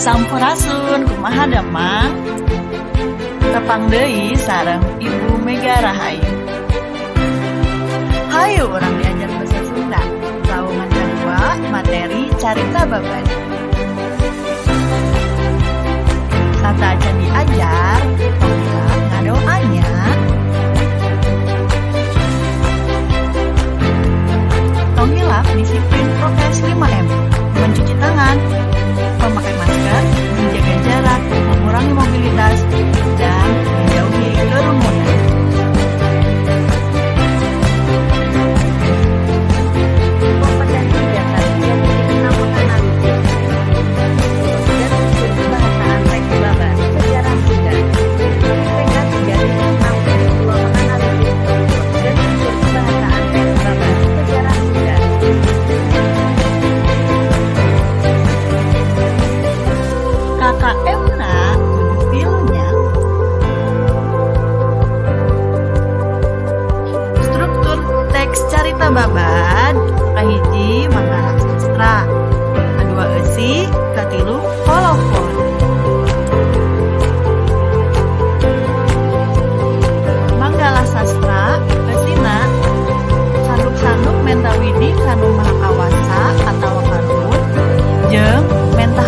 Sampurasun, kumaha damang? Tepang deui sareng Ibu Mega Rahayu. Hayu urang diajar bahasa Sunda. Lawungan kedua, materi carita babad. Sateuacan diajar, tong hilap ngadoa nya. Tong hilap disiplin prokes 5M. Mencuci tangan, memakai masker, menjaga jarak, mengurangi mobilitas, dan menjauhi kerumunan. Kompetensi dasar 3.6 menganalisis dan struktur kebahasaan teks babad sejarah Sunda. PK 3.6.2 menganalisis dan struktur kebahasaan teks babad sejarah Sunda. KKM na 73 nya. Struktur teks carita babad kahiji manggala sastra, kadua eusi, katilu kolofon. Manggala sastra eusina sanduk-sanduk menta widi kanu maha kawasa atawa karuhun jeung menta.